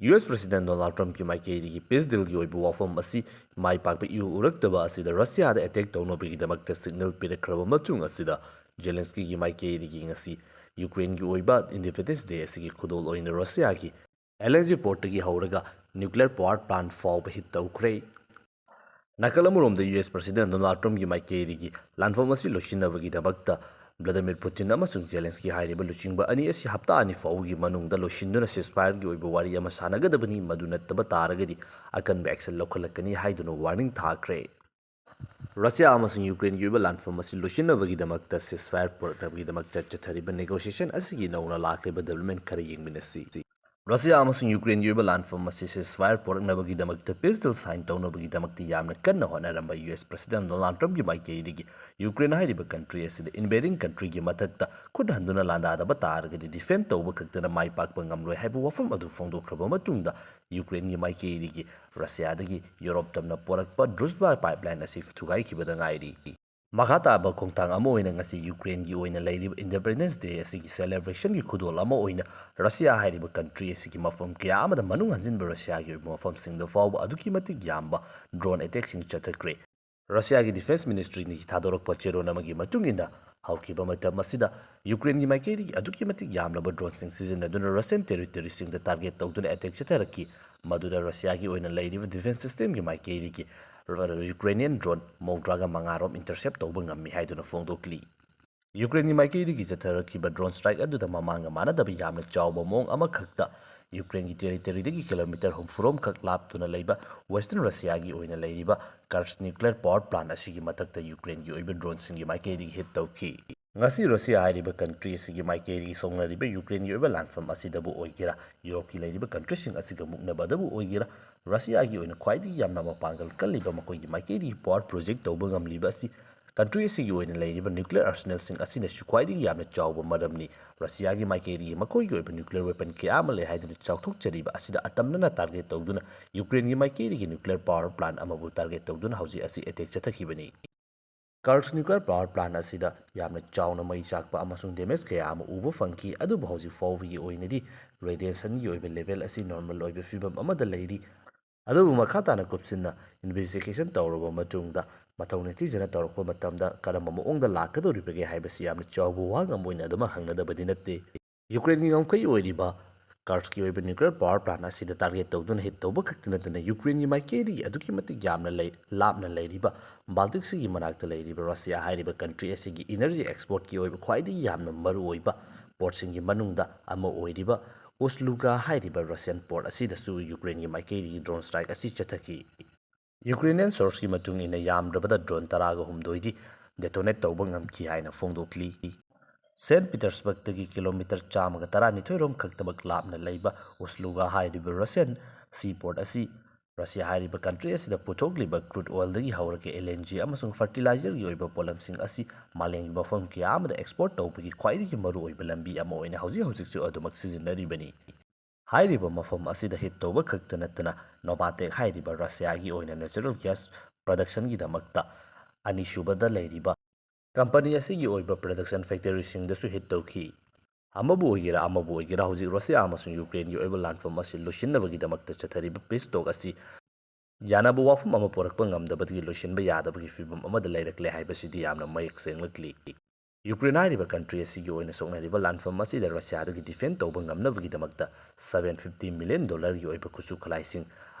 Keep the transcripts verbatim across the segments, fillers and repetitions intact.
U S President Donald Trumpꯀꯤ ꯃꯥꯏꯀꯩꯗꯒꯤ peace dealꯒꯤ ꯑꯣꯏꯕ ꯋꯥꯐꯝ ꯑꯁꯤ ꯃꯥꯏ ꯄꯥꯛꯄ ꯏꯎ ꯎꯔꯛꯇꯕ ꯑꯁꯤꯗ ꯔꯁꯤꯌꯥꯗ attack ꯇꯧꯅꯕꯒꯤꯗꯃꯛꯇ signal ꯄꯤꯔꯛꯈ꯭ꯔꯕ ꯃꯇꯨꯡ ꯑꯁꯤꯗ Zelenskyꯒꯤ ꯃꯥꯏꯀꯩꯗꯒꯤ ꯉꯁꯤ ꯌꯨꯀ꯭ꯔꯦꯟꯒꯤ ꯑꯣꯏꯕ Independence Day ꯑꯁꯤꯒꯤ ꯈꯨꯗꯣꯜ ꯑꯣꯏꯅ ꯔꯁꯤꯌꯥꯒꯤ L N G portꯇꯒꯤ ꯍꯧꯔꯒ nuclear power plant ꯐꯥꯎꯕ hit ꯇꯧꯈ꯭ꯔꯦ꯫ ꯅꯥꯀꯜ ꯑꯃꯔꯣꯝꯗ ꯌꯨ ꯑꯦꯁ President Donald Trumpꯀꯤ ꯃꯥꯏꯀꯩꯗꯒꯤ ꯂꯥꯟꯐꯝ ꯑꯁꯤ ꯂꯣꯏꯁꯤꯟꯅꯕꯒꯤꯗꯃꯛꯇ Vladimir Putin ꯑꯃꯁꯨꯡ Zelensky ꯍꯥꯏꯔꯤꯕ ꯂꯨꯆꯤꯡꯕ ꯑꯅꯤ ꯑꯁꯤ ꯍꯞꯇꯥ ꯑꯅꯤ ꯐꯥꯎꯕꯒꯤ ꯃꯅꯨꯡꯗ ꯂꯣꯏꯁꯤꯟꯗꯨꯅ ceasefireꯒꯤ ꯑꯣꯏꯕ ꯋꯥꯔꯤ ꯑꯃ ꯁꯥꯟꯅꯒꯗꯕꯅꯤ, ꯃꯗꯨ ꯅꯠꯇꯕ ꯇꯥꯔꯒꯗꯤ ꯑꯀꯟꯕ action ꯂꯧꯈꯠꯂꯛꯀꯅꯤ ꯍꯥꯏꯗꯨꯅ warning ꯊꯥꯈ꯭ꯔꯦ꯫ ꯔꯁꯤꯌꯥ ꯑꯃꯁꯨꯡ ꯌꯨꯀ꯭ꯔꯦꯟꯒꯤ ꯑꯣꯏꯕ ꯂꯥꯟꯐꯝ ꯑꯁꯤ ꯂꯣꯏꯁꯤꯟꯅꯕꯒꯤꯗꯃꯛꯇ ceasefire ꯄꯨꯔꯛꯅꯕꯒꯤꯗꯃꯛꯇ ꯆꯠꯊꯔꯤꯕ negotiation ꯑꯁꯤꯒꯤ ꯅꯧꯅ ꯂꯥꯛꯂꯤꯕ development ꯈꯔ ꯌꯦꯡꯃꯤꯟꯅꯁꯤ꯫ ꯔꯁꯤꯌꯥ ꯑꯃꯁꯨꯡ ꯌꯨꯀ꯭ꯔꯦꯟꯒꯤ ꯑꯣꯏꯕ ꯂꯥꯟꯐꯝ ꯑꯁꯤ ceasefire ꯄꯨꯔꯛꯅꯕꯒꯤꯗꯃꯛꯇ peace deal sign ꯇꯧꯅꯕꯒꯤꯗꯃꯛꯇ ꯌꯥꯝꯅ ꯀꯟꯅ ꯍꯣꯠꯅꯔꯝꯕ ꯌꯨ ꯑꯦꯁ President Donald Trumpꯀꯤ ꯃꯥꯏꯀꯩꯗꯒꯤ ꯌꯨꯀ꯭ꯔꯦꯟ ꯍꯥꯏꯔꯤꯕ country ꯑꯁꯤꯗ invading countryꯒꯤ ꯃꯊꯛꯇ ꯈꯨꯠ ꯍꯟꯗꯨꯅ ꯂꯥꯟꯗꯥꯗꯕ ꯇꯥꯔꯒꯗꯤ defend ꯇꯧꯕ ꯈꯛꯇꯅ ꯃꯥꯏ ꯄꯥꯛꯄ ꯉꯝꯂꯣꯏ ꯍꯥꯏꯕ ꯋꯥꯐꯝ ꯑꯗꯨ ꯐꯣꯡꯗꯣꯛꯈ꯭ꯔꯕ ꯃꯇꯨꯡꯗ ꯌꯨꯀ꯭ꯔꯦꯟꯒꯤ ꯃꯥꯏꯀꯩꯗꯒꯤ ꯔꯁꯤꯌꯥꯗꯒꯤ ꯌꯨꯔꯣꯞ ꯇꯝꯅ ꯄꯨꯔꯛꯄ Druzhba pipeline ꯑꯁꯤ ꯊꯨꯒꯥꯏꯈꯤꯕꯗ ꯉꯥꯏꯔꯤ꯫ ꯃꯈꯥ ꯇꯥꯕ ꯈꯣꯡꯊꯥꯡ ꯑꯃ ꯑꯣꯏꯅ ꯉꯁꯤ ꯌꯨꯀ꯭ꯔꯦꯟꯒꯤ ꯑꯣꯏꯅ ꯂꯩꯔꯤꯕ Independence Day ꯑꯁꯤꯒꯤ celebrationꯒꯤ ꯈꯨꯗꯣꯜ ꯑꯃ ꯑꯣꯏꯅ ꯔꯁꯤꯌꯥ ꯍꯥꯏꯔꯤꯕ country ꯑꯁꯤꯒꯤ ꯃꯐꯝ ꯀꯌꯥ ꯑꯃꯗ ꯃꯅꯨꯡ ꯍꯟꯖꯤꯟꯕ ꯔꯁꯤꯌꯥꯒꯤ ꯑꯣꯏꯕ ꯃꯐꯝꯁꯤꯡꯗ ꯐꯥꯎꯕ ꯑꯗꯨꯛꯀꯤ ꯃꯇꯤꯛ ꯌꯥꯝꯕ drone attackꯁꯤꯡ ꯆꯠꯊꯈ꯭ꯔꯦ꯫ ꯔꯁꯤꯌꯥꯒꯤ Defence Ministryꯅ ꯊꯥꯗꯣꯔꯛꯄ ꯆꯦꯔꯣꯜ ꯑꯃꯒꯤ ꯃꯇꯨꯡ ꯏꯟꯅ, ꯍꯧꯈꯤꯕ ꯃꯇꯝ ꯑꯁꯤꯗ ꯌꯨꯀ꯭ꯔꯦꯟꯒꯤ ꯃꯥꯏꯀꯩꯗꯒꯤ ꯑꯗꯨꯛꯀꯤ ꯃꯇꯤꯛ ꯌꯥꯝꯂꯕ droneꯁꯤꯡ ꯁꯤꯖꯤꯟꯅꯗꯨꯅ Russian territoryꯁꯤꯡꯗ target ꯇꯧꯗꯨꯅ attack ꯆꯠꯊꯔꯛꯈꯤ, ꯃꯗꯨꯗ ꯔꯁꯤꯌꯥꯒꯤ ꯑꯣꯏꯅ ꯂꯩꯔꯤꯕ defence systemꯒꯤ ꯃꯥꯏꯀꯩꯗꯒꯤ Ukrainian drone ꯃꯧꯗ꯭ꯔꯥꯒ ꯃꯉꯥꯔꯣꯝ intercept ꯇꯧꯕ ꯉꯝꯃꯤ ꯍꯥꯏꯗꯨꯅ ꯐꯣꯡꯗꯣꯛꯂꯤ꯫ ꯌꯨꯀ꯭ꯔꯦꯟꯒꯤ ꯃꯥꯏꯀꯩꯗꯒꯤ ꯆꯠꯊꯔꯛꯈꯤꯕ drone strike ꯑꯗꯨꯗ ꯃꯃꯥꯡꯒ ꯃꯥꯟꯅꯗꯕ ꯌꯥꯝꯅ ꯆꯥꯎꯕ ꯃꯑꯣꯡ ꯑꯃꯈꯛꯇ ꯌꯨꯀ꯭ꯔꯦꯟꯒꯤ territoryꯗꯒꯤ kilometre ꯍꯨꯝꯐꯨꯔꯣꯝꯈꯛ ꯂꯥꯞꯇꯨꯅ ꯂꯩꯕ Western ꯔꯁꯤꯌꯥꯒꯤ ꯑꯣꯏꯅ ꯂꯩꯔꯤꯕ Kursk nuclear power plant ꯑꯁꯤꯒꯤ ꯃꯊꯛꯇ ꯌꯨꯀ꯭ꯔꯦꯟꯒꯤ ꯑꯣꯏꯕ droneꯁꯤꯡꯒꯤ ꯃꯥꯏꯀꯩꯗꯒꯤ hit ꯇꯧꯈꯤ꯫ ꯉꯁꯤ ꯔꯁꯤꯌꯥ ꯍꯥꯏꯔꯤꯕ country ꯑꯁꯤꯒꯤ ꯃꯥꯏꯀꯩꯗꯒꯤ ꯁꯣꯛꯅꯔꯤꯕ ꯌꯨꯀ꯭ꯔꯦꯟꯒꯤ ꯑꯣꯏꯕ ꯂꯥꯟꯐꯝ ꯑꯁꯤꯗꯕꯨ ꯑꯣꯏꯒꯦꯔꯥ, ꯌꯨꯔꯣꯞꯀꯤ ꯂꯩꯔꯤꯕ countryꯁꯤꯡ ꯑꯁꯤꯒ ꯃꯨꯛꯅꯕꯗꯕꯨ ꯑꯣꯏꯒꯦꯔꯥ, ꯔꯁꯤꯌꯥꯒꯤ ꯑꯣꯏꯅ ꯈ꯭ꯋꯥꯏꯗꯒꯤ ꯌꯥꯝꯅ ꯃꯄꯥꯡꯒꯜ ꯀꯜꯂꯤꯕ ꯃꯈꯣꯏꯒꯤ ꯃꯥꯏꯀꯩꯗꯒꯤ power project ꯇꯧꯕ ꯉꯝꯂꯤꯕ ꯑꯁꯤ country ꯑꯁꯤꯒꯤ ꯑꯣꯏꯅ ꯂꯩꯔꯤꯕ nuclear arsenalꯁꯤꯡ ꯑꯁꯤꯅꯁꯨ ꯈ꯭ꯋꯥꯏꯗꯒꯤ ꯌꯥꯝꯅ ꯆꯥꯎꯕ ꯃꯔꯝꯅꯤ꯫ ꯔꯁꯤꯌꯥꯒꯤ ꯃꯥꯏꯀꯩꯗꯒꯤ ꯃꯈꯣꯏꯒꯤ ꯑꯣꯏꯕ nuclear weapon ꯀꯌꯥ ꯑꯃ ꯂꯩ ꯍꯥꯏꯗꯨꯅ ꯆꯥꯎꯊꯣꯛꯆꯔꯤꯕ ꯑꯁꯤꯗ ꯑꯇꯝꯅꯅ target ꯇꯧꯗꯨꯅ ꯌꯨꯀ꯭ꯔꯦꯟꯒꯤ ꯃꯥꯏꯀꯩꯗꯒꯤ nuclear power plant ꯑꯃꯕꯨ target ꯇꯧꯗꯨꯅ ꯍꯧꯖꯤꯛ ꯑꯁꯤ attack ꯆꯠꯊꯈꯤꯕꯅꯤ꯫ Kursk nuclear power plant ꯑꯁꯤꯗ ꯌꯥꯝꯅ ꯆꯥꯎꯅ ꯃꯩ ꯆꯥꯛꯄ ꯑꯃꯁꯨꯡ damage ꯀꯌꯥ ꯑꯃ ꯎꯕ ꯐꯪꯈꯤ, ꯑꯗꯨꯕꯨ ꯍꯧꯖꯤꯛ ꯐꯥꯎꯕꯒꯤ ꯑꯣꯏꯅꯗꯤ radiation ꯒꯤ ꯑꯣꯏꯕ level ꯑꯁꯤ normal ꯑꯣꯏꯕ ꯐꯤꯕꯝ ꯑꯃꯗ ꯂꯩꯔꯤ꯫ ꯑꯗꯨꯕꯨ ꯃꯈꯥ ꯇꯥꯅ ꯀꯨꯞꯁꯤꯟꯅ investigation ꯇꯧꯔꯕ ꯃꯇꯨꯡꯗ ꯃꯊꯧ ꯅꯤꯡꯊꯤꯖꯅ ꯇꯧꯔꯛꯄ ꯃꯇꯝꯗ ꯀꯔꯝꯕ ꯃꯑꯣꯡꯗ ꯂꯥꯛꯀꯗꯧꯔꯤꯕꯒꯦ ꯍꯥꯏꯕꯁꯤ ꯌꯥꯝꯅ ꯆꯥꯎꯕ ꯋꯥ ꯑꯃ ꯑꯣꯏꯅ ꯑꯗꯨꯃꯛ ꯍꯪꯅꯗꯕꯗꯤ ꯅꯠꯇꯦ꯫ ꯌꯨꯀ꯭ꯔꯦꯟꯒꯤ ꯉꯝꯈꯩ ꯑꯣꯏꯔꯤꯕ Kursk ꯀꯤ ꯑꯣꯏꯕ nuclear power plant ꯑꯁꯤꯗ target ꯇꯧꯗꯨꯅ hit ꯇꯧꯕ ꯈꯛꯇ ꯅꯠꯇꯅ, ꯌꯨꯀ꯭ꯔꯦꯟꯒꯤ ꯃꯥꯏꯀꯩꯗꯒꯤ ꯑꯗꯨꯛꯀꯤ ꯃꯇꯤꯛ ꯌꯥꯝꯅ ꯂꯩ, ꯂꯥꯞꯅ ꯂꯩꯔꯤꯕ Baltic Sea ꯒꯤ ꯃꯅꯥꯛꯇ ꯂꯩꯔꯤꯕ ꯔꯁꯤꯌꯥ ꯍꯥꯏꯔꯤꯕ country ꯑꯁꯤꯒꯤ energy export ꯀꯤ ꯑꯣꯏꯕ ꯈ꯭ꯋꯥꯏꯗꯒꯤ ꯌꯥꯝꯅ ꯃꯔꯨꯑꯣꯏꯕ port ꯁꯤꯡꯒꯤ ꯃꯅꯨꯡꯗ ꯑꯃ ꯑꯣꯏꯔꯤꯕ Ust Luga ꯍꯥꯏꯔꯤꯕ Russian port ꯑꯁꯤꯗꯁꯨ ꯌꯨꯀ꯭ꯔꯦꯟꯒꯤ ꯃꯥꯏꯀꯩꯗꯒꯤ drone strike ꯑꯁꯤ ꯆꯠꯊꯈꯤ꯫ Ukrainian source ꯀꯤ ꯃꯇꯨꯡ ꯏꯟꯅ, ꯌꯥꯝꯗ꯭ꯔꯕꯗ drone ꯇꯔꯥꯒ ꯍꯨꯝꯗꯣꯏꯗꯤ detonate ꯇꯧꯕ ꯉꯝꯈꯤ ꯍꯥꯏꯅ ꯐꯣꯡꯗꯣꯛꯂꯤ꯫ Saint Petersburg ꯇꯒꯤ kilometre ꯆꯥꯝꯃꯒ ꯇꯔꯥꯅꯤꯊꯣꯏ ꯔꯣꯝ ꯈꯛꯇꯃꯛ ꯂꯥꯞꯅ ꯂꯩꯕ Ust Luga ꯍꯥꯏꯔꯤꯕ Russian seaport ꯑꯁꯤ ꯔꯁꯤꯌꯥ ꯍꯥꯏꯔꯤꯕ country ꯑꯁꯤꯗ ꯄꯨꯊꯣꯛꯂꯤꯕ crude oil ꯗꯒꯤ ꯍꯧꯔꯒ L N G ꯑꯃꯁꯨꯡ fertilizer ꯒꯤ ꯑꯣꯏꯕ ꯄꯣꯠꯂꯝꯁꯤꯡ ꯑꯁꯤ ꯃꯥꯂꯦꯝꯒꯤ ꯃꯐꯝ ꯀꯌꯥ ꯑꯃꯗ export ꯇꯧꯕꯒꯤ ꯈ꯭ꯋꯥꯏꯗꯒꯤ ꯃꯔꯨꯑꯣꯏꯕ ꯂꯝꯕꯤ ꯑꯃ ꯑꯣꯏꯅ ꯍꯧꯖꯤꯛ ꯍꯧꯖꯤꯛꯁꯨ ꯑꯗꯨꯃꯛ ꯁꯤꯖꯤꯟꯅꯔꯤꯕꯅꯤ꯫ ꯍꯥꯏꯔꯤꯕ ꯃꯐꯝ ꯑꯁꯤꯗ hit ꯇꯧꯕ ꯈꯛꯇ ꯅꯠꯇꯅ, Novatek ꯍꯥꯏꯔꯤꯕ ꯔꯁꯤꯌꯥꯒꯤ ꯑꯣꯏꯅ natural gas production ꯒꯤꯗꯃꯛꯇ ꯑꯅꯤꯁꯨꯕꯗ ꯂꯩꯔꯤꯕ company ꯑꯁꯤꯒꯤ ꯑꯣꯏꯕ production factory ꯁꯤꯡꯗꯁꯨ hit ꯇꯧꯈꯤ꯫ ꯑꯃꯕꯨ ꯑꯣꯏꯒꯦꯔꯥ ꯑꯃꯕꯨ ꯑꯣꯏꯒꯦꯔꯥ, ꯍꯧꯖꯤꯛ ꯔꯁꯤꯌꯥ ꯑꯃꯁꯨꯡ ꯌꯨꯀ꯭ꯔꯦꯟꯒꯤ ꯑꯣꯏꯕ ꯂꯥꯟꯐꯝ ꯑꯁꯤ ꯂꯣꯏꯁꯤꯟꯅꯕꯒꯤꯗꯃꯛꯇ ꯆꯠꯊꯔꯤꯕ peace talk ꯑꯁꯤ ꯌꯥꯅꯕ ꯋꯥꯐꯝ ꯑꯃ ꯄꯨꯔꯛꯄ ꯉꯝꯗꯕꯗꯒꯤ ꯂꯣꯏꯁꯤꯟꯕ ꯌꯥꯗꯕꯒꯤ ꯐꯤꯕꯝ ꯑꯃꯗ ꯂꯩꯔꯛꯂꯦ ꯍꯥꯏꯕꯁꯤꯗꯤ ꯌꯥꯝꯅ ꯃꯌꯦꯛ ꯁꯦꯡꯂꯛꯂꯤ꯫ ꯌꯨꯀ꯭ꯔꯦꯟ ꯍꯥꯏꯔꯤꯕ country ꯑꯁꯤꯒꯤ ꯑꯣꯏꯅ ꯁꯣꯛꯅꯔꯤꯕ ꯂꯥꯟꯐꯝ ꯑꯁꯤꯗ ꯔꯁꯤꯌꯥꯗꯒꯤ defend ꯇꯧꯕ ꯉꯝꯅꯕꯒꯤꯗꯃꯛꯇ seven fifty million dollar ꯒꯤ ꯑꯣꯏꯕ ꯈꯨꯠꯁꯨ ꯈꯨꯠꯂꯥꯏꯁꯤꯡ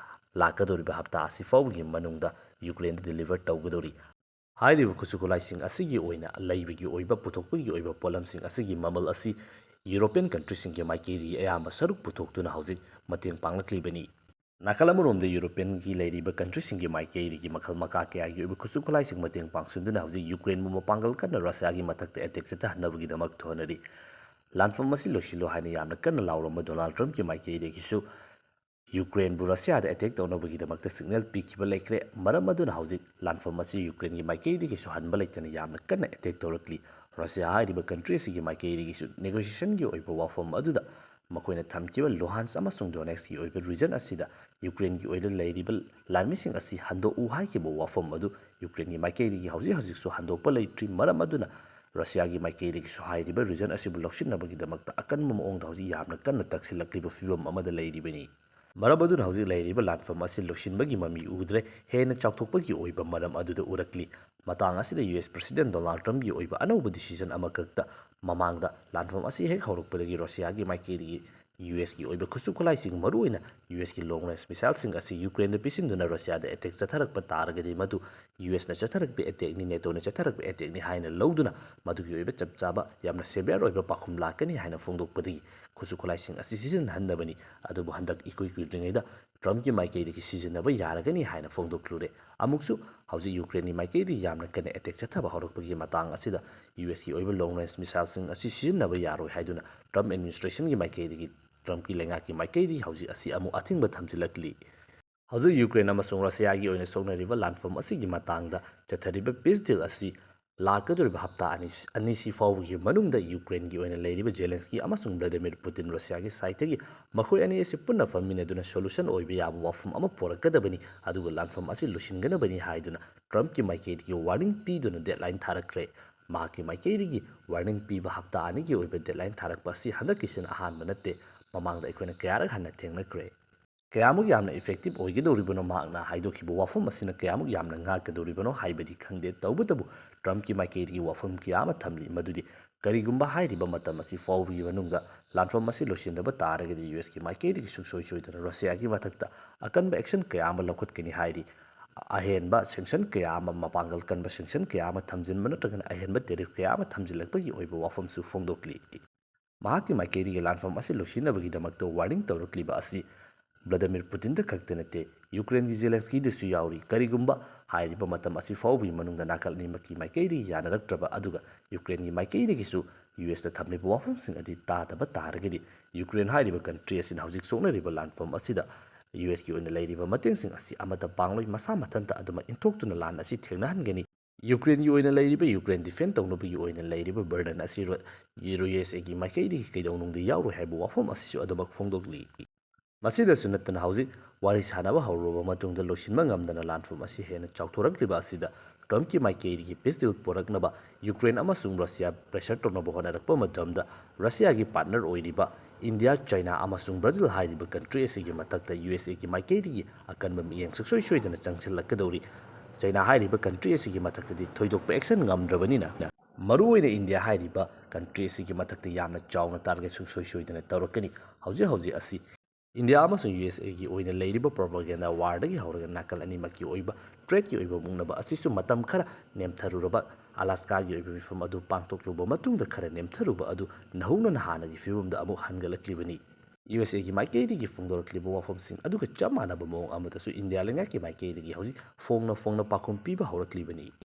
ꯂꯥꯛꯀꯗꯧꯔꯤꯕ ꯍꯞꯇꯥ ꯑꯁꯤ ꯐꯥꯎꯕꯒꯤ ꯃꯅꯨꯡꯗ ꯌꯨꯀ꯭ꯔꯦꯟꯗ deliver ꯇꯧꯒꯗꯧꯔꯤ꯫ ꯍꯥꯏꯔꯤꯕ ꯈꯨꯠꯁꯨ ꯈꯨꯠꯂꯥꯏꯁꯤꯡ ꯑꯁꯤꯒꯤ ꯑꯣꯏꯅ ꯂꯩꯕꯒꯤ ꯑꯣꯏꯕ ꯄꯨꯊꯣꯛꯄꯒꯤ ꯑꯣꯏꯕ ꯄꯣꯠꯂꯝꯁꯤꯡ ꯑꯁꯤꯒꯤ ꯃꯃꯜ ꯑꯁꯤ European country ꯁꯤꯡꯒꯤ ꯃꯥꯏꯀꯩꯗꯒꯤ ꯑꯌꯥꯝꯕ ꯁꯔꯨꯛ ꯄꯨꯊꯣꯛꯇꯨꯅ ꯍꯧꯖꯤꯛ ꯃꯇꯦꯡ ꯄꯥꯡꯂꯛꯂꯤꯕꯅꯤ꯫ ꯅꯥꯀꯜ ꯑꯃꯔꯣꯝꯗ European ꯒꯤ ꯂꯩꯔꯤꯕ country ꯁꯤꯡꯒꯤ ꯃꯥꯏꯀꯩꯗꯒꯤ ꯃꯈꯜ ꯃꯀꯥ ꯀꯌꯥꯒꯤ ꯑꯣꯏꯕ ꯈꯨꯠꯁꯨ ꯈꯨꯠꯂꯥꯏꯁꯤꯡ ꯃꯇꯦꯡ ꯄꯥꯡꯁꯤꯟꯗꯨꯅ ꯍꯧꯖꯤꯛ ꯌꯨꯀ꯭ꯔꯦꯟꯕꯨ ꯃꯄꯥꯡꯒꯜ ꯀꯟꯅ ꯔꯁꯤꯌꯥꯒꯤ ꯃꯊꯛꯇ attack ꯆꯠꯊꯍꯟꯅꯕꯒꯤꯗꯃꯛ ꯍꯣꯠꯅꯔꯤ꯫ ꯂꯥꯟꯐꯝ ꯑꯁꯤ ꯂꯣꯏꯁꯤꯜꯂꯨ ꯍꯥꯏꯅ ꯌꯥꯝꯅ ꯀꯟꯅ ꯂꯥꯎꯔꯝꯕ ꯗꯣꯅꯥꯜꯗ ꯇ꯭ꯔꯝꯞꯀꯤ ꯃꯥꯏꯀꯩꯗꯒꯤꯁꯨ ꯌꯨꯀ꯭ꯔꯦꯟꯕꯨ ꯔꯁꯤꯌꯥꯗ attack ꯇꯧꯅꯕꯒꯤꯗꯃꯛꯇ signal ꯄꯤꯈꯤꯕ ꯂꯩꯈ꯭ꯔꯦ꯫ ꯃꯔꯝ ꯑꯗꯨꯅ ꯍꯧꯖꯤꯛ ꯂꯥꯟꯐꯝ ꯑꯁꯤ ꯌꯨꯀ꯭ꯔꯦꯟꯒꯤ ꯃꯥꯏꯀꯩꯗꯒꯤꯁꯨ ꯍꯟꯕ ꯂꯩꯇꯅ ꯌꯥꯝꯅ ꯀꯟꯅ attack ꯇꯧꯔꯛꯂꯤ꯫ ꯔꯁꯤꯌꯥ ꯍꯥꯏꯔꯤꯕ country ꯑꯁꯤꯒꯤ ꯃꯥꯏꯀꯩꯗꯒꯤꯁꯨ negotiation ꯒꯤ ꯑꯣꯏꯕ ꯋꯥꯐꯝ ꯑꯗꯨꯗ ꯃꯈꯣꯏꯅ ꯊꯝꯈꯤꯕ ꯂꯨꯍꯥꯟꯁ ꯑꯃꯁꯨꯡ ꯗꯣꯅꯦꯠꯁꯀꯤ ꯑꯣꯏꯕ ꯔꯤꯖꯟ ꯑꯁꯤꯗ ꯌꯨꯀ꯭ꯔꯦꯟꯒꯤ ꯑꯣꯏꯅ ꯂꯩꯔꯤꯕ ꯂꯥꯟꯃꯤꯁꯤꯡ ꯑꯁꯤ ꯍꯟꯗꯣꯛꯎ ꯍꯥꯏꯈꯤꯕ ꯋꯥꯐꯝ ꯑꯗꯨ ꯌꯨꯀ꯭ꯔꯦꯟꯒꯤ ꯃꯥꯏꯀꯩꯗꯒꯤ ꯍꯧꯖꯤꯛ ꯍꯧꯖꯤꯛꯁꯨ ꯍꯟꯗꯣꯛꯄ ꯂꯩꯇ꯭ꯔꯤ꯫ ꯃꯔꯝ ꯑꯗꯨꯅ ꯔꯁꯤꯌꯥꯒꯤ ꯃꯥꯏꯀꯩꯗꯒꯤꯁꯨ ꯍꯥꯏꯔꯤꯕ ꯔꯤꯖꯟ ꯑꯁꯤꯕꯨ ꯂꯧꯁꯤꯟꯅꯕꯒꯤꯗꯃꯛꯇ ꯑꯀꯟꯕ ꯃꯑꯣꯡꯗ ꯍꯧꯖꯤꯛ ꯌꯥꯝꯅ ꯀꯟꯅ ꯇꯛꯁꯤꯜꯂꯛꯂꯤꯕ ꯐꯤꯕꯝ ꯑꯃꯗ ꯂꯩꯔꯤꯕꯅꯤ꯫ ꯃꯔꯝ ꯑꯗꯨꯅ ꯍꯧꯖꯤꯛ ꯂꯩꯔꯤꯕ ꯂꯥꯟꯐꯝ ꯑꯁꯤ ꯂꯣꯏꯁꯤꯟꯕꯒꯤ ꯃꯃꯤ ꯎꯗ꯭ꯔꯦ, ꯍꯦꯟꯅ ꯆꯥꯎꯊꯣꯛꯄꯒꯤ ꯑꯣꯏꯕ ꯃꯔꯝ ꯑꯗꯨꯗ ꯎꯔꯛꯂꯤ꯫ ꯃꯇꯥꯡ ꯑꯁꯤꯗ ꯌꯨ ꯑꯦꯁ ꯄ꯭ꯔꯁꯤꯗꯦꯟ ꯗꯣꯅꯥꯜꯗ ꯇ꯭ꯔꯝꯞꯀꯤ ꯑꯣꯏꯕ ꯑꯅꯧꯕ ꯗꯤꯁꯤꯖꯟ ꯑꯃꯈꯛꯇ ꯃꯃꯥꯡꯗ ꯂꯥꯟꯐꯝ ꯑꯁꯤ ꯍꯦꯛ ꯍꯧꯔꯛꯄꯗꯒꯤ ꯔꯁꯤꯌꯥꯒꯤ ꯃꯥꯏꯀꯩꯗꯒꯤ ꯌꯨ ꯑꯦꯁꯀꯤ ꯑꯣꯏꯕ ꯈꯨꯠꯁꯨ ꯈꯨꯠꯂꯥꯏꯁꯤꯡ, ꯃꯔꯨꯑꯣꯏꯅ ꯌꯨ ꯑꯦꯁꯀꯤ ꯂꯣꯡ ꯔꯦꯟꯖ ꯃꯤꯁꯥꯏꯜꯁꯤꯡ ꯑꯁꯤ ꯌꯨꯀ꯭ꯔꯦꯟꯗ ꯄꯤꯁꯤꯟꯗꯨꯅ ꯔꯁꯤꯌꯥꯗ ꯑꯦꯇꯦꯛ ꯆꯠꯊꯔꯛꯄ ꯇꯥꯔꯒꯗꯤ ꯃꯗꯨ ꯌꯨ ꯑꯦꯁꯅ ꯆꯠꯊꯔꯛꯄ ꯑꯦꯇꯦꯛꯅꯤ, ꯅꯦꯇꯣꯅ ꯆꯠꯊꯔꯛꯄ ꯑꯦꯇꯦꯛꯅꯤ ꯍꯥꯏꯅ ꯂꯧꯗꯨꯅ ꯃꯗꯨꯒꯤ ꯑꯣꯏꯕ ꯆꯞ ꯆꯥꯕ ꯌꯥꯝꯅ ꯁꯦꯚꯤꯌꯔ ꯑꯣꯏꯕ ꯄꯥꯎꯈꯨꯝ ꯂꯥꯛꯀꯅꯤ ꯍꯥꯏꯅ ꯐꯣꯡꯗꯣꯛꯄꯗꯒꯤ ꯈꯨꯠꯁꯨ ꯈꯨꯠꯂꯥꯏꯁꯤꯡ ꯑꯁꯤ ꯁꯤꯖꯤꯟꯅꯍꯟꯗꯕꯅꯤ꯫ ꯑꯗꯨꯕꯨ ꯍꯟꯗꯛ ꯏꯀꯨꯏ ꯀꯨꯏꯗ꯭ꯔꯤꯉꯩꯗ ꯇ꯭ꯔꯝꯞꯀꯤ ꯃꯥꯏꯀꯩꯗꯒꯤ ꯁꯤꯖꯤꯟꯅꯕ ꯌꯥꯔꯒꯅꯤ ꯍꯥꯏꯅ ꯐꯣꯡꯗꯣꯛꯂꯨꯔꯦ꯫ ꯑꯃꯨꯛꯁꯨ ꯍꯧꯖꯤꯛ ꯌꯨꯀ꯭ꯔꯦꯟꯒꯤ ꯃꯥꯏꯀꯩꯗꯒꯤ ꯌꯥꯝꯅ ꯀꯟꯅ ꯑꯦꯇꯦꯛ ꯆꯠꯊꯕ ꯍꯧꯔꯛꯄꯒꯤ ꯃꯇꯥꯡ ꯑꯁꯤꯗ ꯌꯨ ꯑꯦꯁꯀꯤ ꯑꯣꯏꯕ ꯂꯣꯡ ꯔꯦꯟꯖ ꯃꯤꯁꯥꯏꯜꯁꯤꯡ ꯑꯁꯤ ꯁꯤꯖꯤꯟꯅꯕ ꯌꯥꯔꯣꯏ ꯍꯥꯏꯗꯨꯅ ꯇ꯭ꯔꯝꯞ ꯑꯦꯗꯃꯤꯅꯤꯁꯇ꯭ꯔꯦꯁꯟꯒꯤ ꯃꯥꯏꯀꯩꯗꯒꯤ, ꯇ꯭ꯔꯝꯞꯀꯤ ꯂꯩꯉꯥꯛꯀꯤ ꯃꯥꯏꯀꯩꯗꯒꯤ ꯍꯧꯖꯤꯛ ꯑꯁꯤ ꯑꯃꯨꯛ ꯑꯊꯤꯡꯕ ꯊꯝꯖꯤꯜꯂꯛꯂꯤ꯫ ꯍꯧꯖꯤꯛ ꯌꯨꯀ꯭ꯔꯦꯟ ꯑꯃꯁꯨꯡ ꯔꯁꯤꯌꯥꯒꯤ ꯑꯣꯏꯅ ꯁꯣꯛꯅꯔꯤꯕ ꯂꯥꯟꯐꯝ ꯑꯁꯤꯒꯤ ꯃꯇꯥꯡꯗ ꯆꯠꯊꯔꯤꯕ ꯄꯤꯁ ꯗꯤꯜ ꯑꯁꯤ ꯂꯥꯛꯀꯗꯧꯔꯤꯕ ꯍꯞꯇꯥ ꯑꯅꯤ, ꯑꯅꯤꯁꯤ ꯐꯥꯎꯕꯒꯤ ꯃꯅꯨꯡꯗ ꯌꯨꯀ꯭ꯔꯦꯟꯒꯤ ꯑꯣꯏꯅ ꯂꯩꯔꯤꯕ ꯖꯦꯂꯦꯟꯁꯀꯤ ꯑꯃꯁꯨꯡ ꯚ꯭ꯂꯥꯗꯤꯃꯤꯔ ꯄꯨꯇꯤꯟ ꯔꯁꯤꯌꯥꯒꯤ ꯁꯥꯏꯠꯇꯒꯤ ꯃꯈꯣꯏ ꯑꯅꯤ ꯑꯁꯤ ꯄꯨꯟꯅ ꯐꯝꯃꯤꯟꯅꯗꯨꯅ ꯁꯣꯂꯨꯁꯟ ꯑꯣꯏꯕ ꯌꯥꯕ ꯋꯥꯐꯝ ꯑꯃ ꯄꯨꯔꯛꯀꯗꯕꯅꯤ, ꯑꯗꯨꯒ ꯂꯥꯟꯐꯝ ꯑꯁꯤ ꯂꯣꯏꯁꯤꯟꯒꯅꯕꯅꯤ ꯍꯥꯏꯗꯨꯅ ꯇ꯭ꯔꯝꯞꯀꯤ ꯃꯥꯏꯀꯩꯗꯒꯤ ꯋꯥꯔꯅꯤꯡ ꯄꯤꯗꯨꯅ ꯗꯦꯗꯂꯥꯏꯟ ꯊꯥꯔꯛꯈ꯭ꯔꯦ꯫ ꯃꯍꯥꯛꯀꯤ ꯃꯥꯏꯀꯩꯗꯒꯤ ꯋꯥꯔꯅꯤꯡ ꯄꯤꯕ ꯍꯞꯇꯥ ꯑꯅꯤꯒꯤ ꯑꯣꯏꯕ ꯗꯦꯗꯂꯥꯏꯟ ꯊꯥꯔꯛꯄ ꯑꯁꯤ ꯍꯟꯗꯛꯀꯤꯁꯤꯅ ꯑꯍꯥꯟꯕ ꯅꯠꯇꯦ꯫ ꯃꯃꯥꯡꯗ ꯑꯩꯈꯣꯏꯅ ꯀꯌꯥꯔꯛ ꯍꯟꯅ ꯊꯦꯡꯅꯈ꯭ꯔꯦ꯫ ꯀꯌꯥꯃꯨꯛ ꯌꯥꯝꯅ ꯏꯐꯦꯛꯇꯤꯚ ꯑꯣꯏꯒꯗꯧꯔꯤꯕꯅꯣ, ꯃꯍꯥꯛꯅ ꯍꯥꯏꯗꯣꯛꯈꯤꯕ ꯋꯥꯐꯝ ꯑꯁꯤꯅ ꯀꯌꯥꯃꯨꯛ ꯌꯥꯝꯅ ꯉꯥꯛꯀꯗꯧꯔꯤꯕꯅꯣ ꯍꯥꯏꯕꯗꯤ ꯈꯪꯗꯦ꯫ ꯇꯧꯕꯇꯕꯨ ꯇ꯭ꯔꯝꯞꯀꯤ ꯃꯥꯏꯀꯩꯗꯒꯤ ꯋꯥꯐꯝ ꯀꯌꯥ ꯑꯃ ꯊꯝꯂꯤ, ꯃꯗꯨꯗꯤ ꯀꯔꯤꯒꯨꯝꯕ ꯍꯥꯏꯔꯤꯕ ꯃꯇꯝ ꯑꯁꯤ ꯐꯥꯎꯕꯒꯤ ꯃꯅꯨꯡꯗ ꯂꯥꯟꯐꯝ ꯑꯁꯤ ꯂꯣꯏꯁꯤꯟꯗꯕ ꯇꯥꯔꯒꯗꯤ ꯌꯨ ꯑꯦꯁꯀꯤ ꯃꯥꯏꯀꯩꯗꯒꯤ ꯁꯨꯡꯁꯣꯏ ꯁꯣꯏꯗꯅ ꯔꯁꯤꯌꯥꯒꯤ ꯃꯊꯛꯇ ꯑꯀꯟꯕ ꯑꯦꯛꯁꯟ ꯀꯌꯥ ꯑꯃ ꯂꯧꯈꯠꯀꯅꯤ ꯍꯥꯏꯔꯤ꯫ ꯑꯍꯦꯟꯕ ꯁꯦꯡꯁꯟ ꯀꯌꯥ ꯑꯃ, ꯃꯄꯥꯡꯒꯜ ꯀꯟꯕ ꯁꯦꯡꯁꯟ ꯀꯌꯥ ꯑꯃ ꯊꯝꯖꯤꯟꯕ ꯅꯠꯇ꯭ꯔꯒꯅ ꯑꯍꯦꯟꯕ ꯇꯦꯔꯤꯐ ꯀꯌꯥ ꯑꯃ ꯊꯝꯖꯤꯜꯂꯛꯄꯒꯤ ꯑꯣꯏꯕ ꯋꯥꯐꯝꯁꯨ ꯐꯣꯡꯗꯣꯛꯂꯤ꯫ ꯃꯍꯥꯛꯀꯤ ꯃꯥꯏꯀꯩꯗꯒꯤ ꯂꯥꯟꯐꯝ ꯑꯁꯤ ꯂꯣꯏꯁꯤꯟꯅꯕꯒꯤꯗꯃꯛꯇ ꯋꯥꯔꯅꯤꯡ ꯇꯧꯔꯛꯂꯤꯕ ꯑꯁꯤ ꯚ꯭ꯂꯥꯗꯤꯃꯤꯔ ꯄꯨꯇꯤꯟꯗ ꯈꯛꯇ ꯅꯠꯇꯦ, ꯌꯨꯀ꯭ꯔꯦꯟꯒꯤ ꯖꯦꯂꯦꯟꯁꯀꯤꯗꯁꯨ ꯌꯥꯎꯔꯤ꯫ ꯀꯔꯤꯒꯨꯝꯕ ꯍꯥꯏꯔꯤꯕ ꯃꯇꯝ ꯑꯁꯤ ꯐꯥꯎꯕꯒꯤ ꯃꯅꯨꯡꯗ ꯅꯥꯀꯜ ꯑꯅꯤꯃꯛꯀꯤ ꯃꯥꯏꯀꯩꯗꯒꯤ ꯌꯥꯅꯔꯛꯇ꯭ꯔꯕ, ꯑꯗꯨꯒ ꯌꯨꯀ꯭ꯔꯦꯟꯒꯤ ꯃꯥꯏꯀꯩꯗꯒꯤꯁꯨ ꯌꯨ ꯑꯦꯁꯇ ꯊꯝꯂꯤꯕ ꯋꯥꯐꯝꯁꯤꯡ ꯑꯗꯨ ꯇꯥꯗꯕ ꯇꯥꯔꯒꯗꯤ, ꯌꯨꯀ꯭ꯔꯦꯟ ꯍꯥꯏꯔꯤꯕ ꯀꯟꯇ꯭ꯔꯤ ꯑꯁꯤꯅ ꯍꯧꯖꯤꯛ ꯁꯣꯛꯅꯔꯤꯕ ꯂꯥꯟꯐꯝ ꯑꯁꯤꯗ ꯌꯨ ꯑꯦꯁꯀꯤ ꯑꯣꯏꯅ ꯂꯩꯔꯤꯕ ꯃꯇꯦꯡꯁꯤꯡ ꯑꯁꯤ ꯑꯃꯠꯇ ꯄꯥꯡꯂꯣꯏ, ꯃꯁꯥ ꯃꯊꯟꯇ ꯑꯗꯨꯃꯛ ꯏꯟꯊꯣꯛꯇꯨꯅ ꯂꯥꯟ ꯑꯁꯤ ꯊꯦꯡꯅꯍꯟꯒꯅꯤ꯫ ꯌꯨꯀ꯭ꯔꯦꯟꯒꯤ ꯑꯣꯏꯅ ꯂꯩꯔꯤꯕ, ꯌꯨꯀ꯭ꯔꯦꯟ ꯗꯤꯐꯦꯟ ꯇꯧꯅꯕꯒꯤ ꯑꯣꯏꯅ ꯂꯩꯔꯤꯕ ꯕꯔꯗꯟ ꯑꯁꯤ ꯌꯨ ꯑꯦꯁ ꯑꯦꯒꯤ ꯃꯥꯏꯀꯩꯗꯒꯤ ꯀꯩꯗꯧꯅꯨꯡꯗ ꯌꯥꯎꯔꯣꯏ ꯍꯥꯏꯕ ꯋꯥꯐꯝ ꯑꯁꯤꯁꯨ ꯑꯗꯨꯃꯛ ꯐꯣꯡꯗꯣꯛꯂꯤ꯫ ꯃꯁꯤꯗꯁꯨ ꯅꯠꯇꯅ ꯍꯧꯖꯤꯛ ꯋꯥꯔꯤ ꯁꯥꯟꯅꯕ ꯍꯧꯔꯨꯔꯕ ꯃꯇꯨꯡꯗ ꯂꯣꯏꯁꯤꯟꯕ ꯉꯝꯗꯅ ꯂꯥꯟꯐꯝ ꯑꯁꯤ ꯍꯦꯟꯅ ꯆꯥꯎꯊꯣꯔꯛꯂꯤꯕ ꯑꯁꯤꯗ ꯇ꯭ꯔꯝꯞꯀꯤ ꯃꯥꯏꯀꯩꯗꯒꯤ ꯄꯤꯁ ꯗꯤꯜ ꯄꯨꯔꯛꯅꯕ ꯌꯨꯀ꯭ꯔꯦꯟ ꯑꯃꯁꯨꯡ ꯔꯁꯤꯌꯥ ꯄ꯭ꯔꯦꯁꯔ ꯇꯧꯅꯕ ꯍꯣꯠꯅꯔꯛꯄ ꯃꯇꯝꯗ ꯔꯁꯤꯌꯥꯒꯤ ꯄꯥꯔꯠꯅꯔ ꯑꯣꯏꯔꯤꯕ ꯏꯟꯗꯤꯌꯥ, ꯆꯥꯏꯅꯥ ꯑꯃꯁꯨꯡ ꯕ꯭ꯔꯥꯖꯤꯜ ꯍꯥꯏꯔꯤꯕ ꯀꯟꯇ꯭ꯔꯤ ꯑꯁꯤꯒꯤ ꯃꯊꯛꯇ ꯌꯨ ꯑꯦꯁ ꯑꯦꯒꯤ ꯃꯥꯏꯀꯩꯗꯒꯤ ꯑꯀꯟꯕ ꯃꯤꯠꯌꯦꯡ ꯁꯨꯡꯁꯣꯏ ꯁꯣꯏꯗꯅ ꯆꯪꯁꯤꯜꯂꯛꯀꯗꯧꯔꯤ꯫ ꯆꯥꯏꯅꯥ ꯍꯥꯏꯔꯤꯕ ꯀꯟꯇ꯭ꯔꯤ ꯑꯁꯤꯒꯤ ꯃꯊꯛꯇꯗꯤ ꯊꯣꯏꯗꯣꯛꯄ ꯑꯦꯛꯁꯟ ꯉꯝꯗ꯭ꯔꯕꯅꯤꯅ, ꯃꯔꯨꯑꯣꯏꯅ ꯏꯟꯗꯤꯌꯥ ꯍꯥꯏꯔꯤꯕ ꯀꯟꯇ꯭ꯔꯤ ꯑꯁꯤꯒꯤ ꯃꯊꯛꯇ ꯌꯥꯝꯅ ꯆꯥꯎꯅ ꯇꯥꯔꯒꯦꯠ ꯁꯨꯡꯁꯣꯏ ꯁꯣꯏꯗꯅ ꯇꯧꯔꯛꯀꯅꯤ꯫ ꯍꯧꯖꯤꯛ ꯍꯧꯖꯤꯛ ꯑꯁꯤ ꯏꯟꯗꯤꯌꯥ ꯑꯃꯁꯨꯡ ꯌꯨ ꯑꯦꯁ ꯑꯦꯒꯤ ꯑꯣꯏꯅ ꯂꯩꯔꯤꯕ ꯄ꯭ꯔꯣꯄꯥꯒꯦꯟꯗꯥ ꯋꯥꯔꯗꯒꯤ ꯍꯧꯔꯒ ꯅꯥꯀꯜ ꯑꯅꯤꯃꯛꯀꯤ ꯑꯣꯏꯕ ꯇ꯭ꯔꯦꯗꯀꯤ ꯑꯣꯏꯕ ꯃꯨꯛꯅꯕ ꯑꯁꯤꯁꯨ ꯃꯇꯝ ꯈꯔ ꯅꯦꯝꯊꯔꯨꯔꯕ, ꯑꯂꯥꯁꯀꯥꯒꯤ ꯑꯣꯏꯕ ꯃꯤꯐꯝ ꯑꯗꯨ ꯄꯥꯡꯊꯣꯛꯂꯨꯕ ꯃꯇꯨꯡꯗ ꯈꯔ ꯅꯦꯝꯊꯔꯨꯕ ꯑꯗꯨ ꯅꯧꯍꯧꯅꯅ ꯍꯥꯟꯅꯒꯤ ꯐꯤꯕꯝꯗ ꯑꯃꯨꯛ ꯍꯟꯒꯠꯂꯛꯂꯤꯕꯅꯤ꯫ ꯌꯨ ꯑꯦꯁ ꯑꯦꯒꯤ ꯃꯥꯏꯀꯩꯗꯒꯤ ꯐꯣꯡꯗꯣꯔꯛꯂꯤꯕ ꯋꯥꯐꯝꯁꯤꯡ ꯑꯗꯨꯒ ꯆꯞ ꯃꯥꯟꯅꯕ ꯃꯑꯣꯡ ꯑꯃꯗꯁꯨ ꯏꯟꯗꯤꯌꯥ ꯂꯩꯉꯥꯛꯀꯤ ꯃꯥꯏꯀꯩꯗꯒꯤ ꯍꯧꯖꯤꯛ ꯐꯣꯡꯅ ꯐꯣꯡꯅ ꯄꯥꯎꯈꯨꯝ ꯄꯤꯕ ꯍꯧꯔꯛꯂꯤꯕꯅꯤ꯫